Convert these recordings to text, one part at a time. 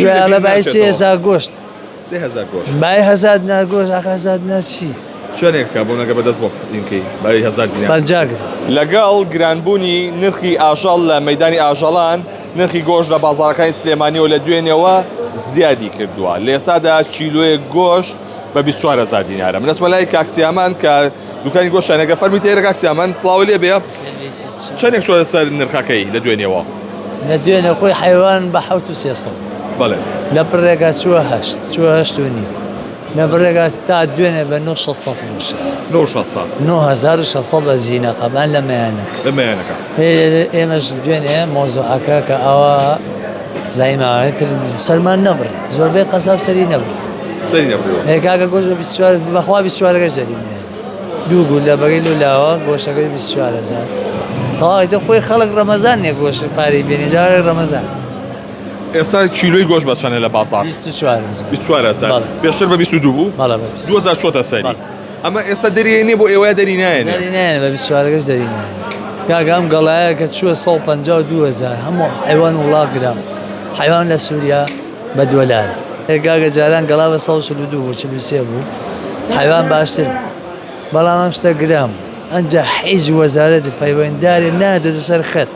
یاڵە بای 3000 گۆشت. 3000 گۆشت. بای هەزار دینار گۆشت ئاخ هەزار دینار چی؟ چۆنێک کە بۆنەکە بەدەست بۆ دینکەی بای هەزار دینار. 50 گرام. لەگەڵ گرانبوونی نرخی ئاژەڵ لە مەیدانی ئاژەڵان، نرخی گۆشت لە بازاڕەکانی سلێمانیەوە لە دوێنێوە زیادی کردووە. لە ئێستادا کیلۆیەک گۆشت بە 24 هەزار دینارە. من ئەچمە لای کاک سیامان کە دوکانی گۆشتیان هەیە. فەرمووی تێرە کاک سیامان سڵاو لێ بێ. چەندێک چۆتە سەر نرخەکەی لە دوێنێوە؟ لە دوێنێ خۆی حەیوان بە حەوت و 300. بەڵێ. لە پڕێکا چووە هەشت، چووە هەشت و نیو. لە بڕێکا تا دوێنێ بە نۆ شەسەد فرۆشرا. نۆ شەسەد. 9600 بە زینەقەمان لە مەیانەکە. لە مەیانەکە. ئێمەش دوێنێ مەوزوعەکە کە ئاوا زایماوە تر سەرمان نەبڕی. زۆربەی قەساب سەری نەبڕی. سەری نەبڕیوە. ئێ کاکە گۆشت بە 24 بەخوا 24ەکەش دەرینێ. دوو گولە بەگەی لەو لاوە گۆشتەکەی 24 هەزار. تەواو ئیتر خۆی خەڵک ڕەمەزان نییە گۆشت پارەی بێنێ جارێک ڕەمەزان. ئێستا کیلۆی گۆشت بە چەنە لە بازاڕ؟ 24 هەزار. 24 هەزار. بەڵێ. پێشتر بە 22 بوو؟ بەڵێ بە 22. 2000 چۆتە سەری. بەڵێ. ئەمە ئێستا دەریێنێ بۆ ئێوە دەری نایەنێ؟ دەری نایەنێ بە 24ەکەش دەری نایەنێ. کاکە ئەم گەڵایە کە چووە 152 هەزار هەموو حەیوان وڵاغ گران. حەیوان لە سووریا بە دۆلارە. کاکە جاران گەڵا بە 142 بوو 43 بوو حەیوان باشتر بوو. بەڵام ئەم شتە گران بوو. ئەنجا حیز وەزارەت پەیوەندارێ نادێتە سەر خەت.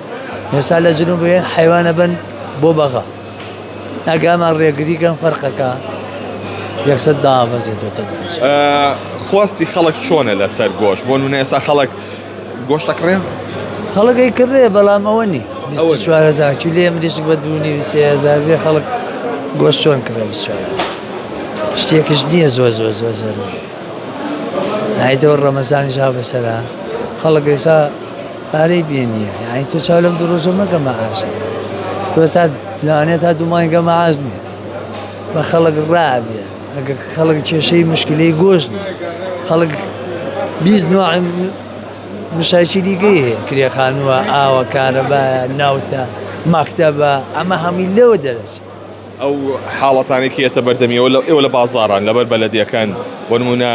ئێستا لە جنوب بێن حەیوانە بن بۆ بەغا. ئەگامان ڕێگری کەم فەرقەکە یەکسەر دابەزێتەوە تەدریج. خواستی خەڵک چۆنە لەسەر گۆشت؟ بۆ نمونە ئێستا خەڵک گۆشت ئەکڕێ؟ خەڵک ئەیکڕێ بەڵام ئەوە نییە. 24 هەزار کیلۆ مریشک بە دوو نیو سێ هەزار بێ خەڵک گۆشت چۆن کڕێ 24 هەزار؟ شتێکش نییە زۆر زۆر زۆر زەروری. نایتەوە ڕەمەزانیش ها بەسەرا خەڵک ئێستا پارەی پێ نییە یانی تۆ چاو لەم دوو ڕۆژە مەکە مەعاش نییە تۆ تا لەوانەیە تا دوو مانگە مەعاش نییە بە خەڵک ڕابێ ئەگەر خەڵک کێشەی مشکلەی گۆشت نییە خەڵک 20 نوع مشاکی دیکەی هەیە کرێ خانووە ئاوە کارەبایە ناوتە مەکتەبە ئەمە هەمووی لەوە دەرەچێت ئەو حاڵەتانەی کە یەتە بەردەمی ئێوە ئێوە لە بازاڕان لەبەر بەلەدیەکان بۆ نموونە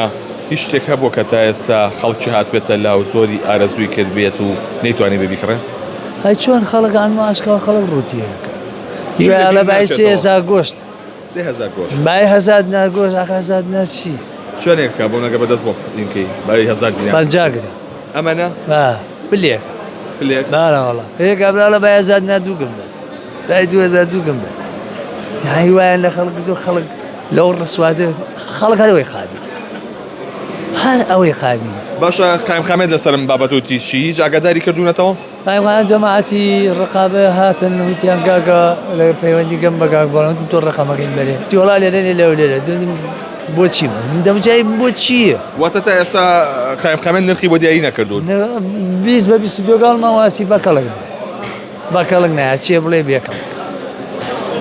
هیچ شتێک هەبووە کە تا ئێستا خەڵکی هاتبێتە لا و زۆری ئارەزووی کردبێت و نەیتوانیبێ بیکڕێ؟ ئەی چۆن خەڵک ئەنوا ئەشکال خەڵک ڕووتیەکە یاڵە بای 3000 گۆشت 3000 گۆشت بای هەزار دینار گۆشت ئاخ هەزار دینار چی؟ چۆنێک کە بۆنەکە بەدەست بۆ دینکەی بای هەزار دینار 50 گرام ئەمەنە؟ پلێک پلێک بارە وەڵا هەیە کابراڵە بای هەزار دینار دوو گرم بەر لای 2002 گەم بە یانی وایان لە خەڵک کردو خەڵک لەو ڕسوادە خەڵک هەر ئەوەی قابیل هەر ئەوەی قابیل باشە قایمقامیت لەسەرم بابەت وتی چی هیچ ئاگاداری کردوونەتەوە؟ قایمقام جەماعەتی ڕقابە هاتن وتیان کاکە لە پەیوەندی گەم بە کاک بەڵام وتم تۆ ڕقەمەکەی بەرێ وتی وەڵا لێرە نیە لەو لێرە دوم بۆچی من دەمجای بۆچییە واتە تا ئێستا قایمقامیت نرخی بۆ دیاری نەکردوون 20 بە 22 گاڵمان واسی بە کەڵک بە کەڵک نایە چێ بڵێ بێ کەڵک.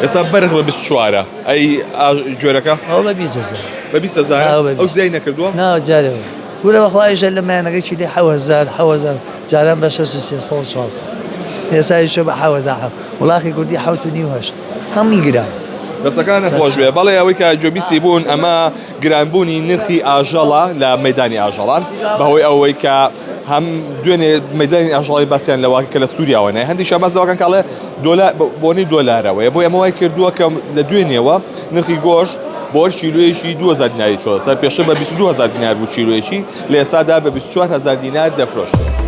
ئێستا بەرخ بە 20 چوارە ئەی گوێرەکە؟ ئەو بە 20 هەزار. بە 20 هەزار؟ ئەو زیای نەکردووە؟ نا جارێ ورە بەخوا ئیشە لە مایەنەکەی کیلۆی 7000 7000 جاران بە 6300 400 ئێستا ئیشە بە 7000 وڵاخی کوردی حەوت و نیو هەشت هەمووی گران. دەستەکانت خۆش بێ بەڵێ ئەوەی کە گوێبیستی بوون ئەمە گرانبوونی نرخی ئاژەڵە لە مەدانی ئاژەڵان بەهۆی ئەوەی کە هەم دوێنێ مەدانی ئاژەڵی باسیان لەوە کە لە سووریاوە نایە هەندێکیان باس لەوەکەن کە ئەڵێ دۆلار بۆنی دۆلارەوەیە بۆیە ئەمە وای کردووە کە لە دوێنێوە نرخی گۆشت بۆ هەر کیلۆیەکی 2000 دیناری چۆتە سەر پێشتر بە 22000 دینار بوو کیلۆیەکی لە ئێستادا بە 24000 دینار دەفرۆشرێت.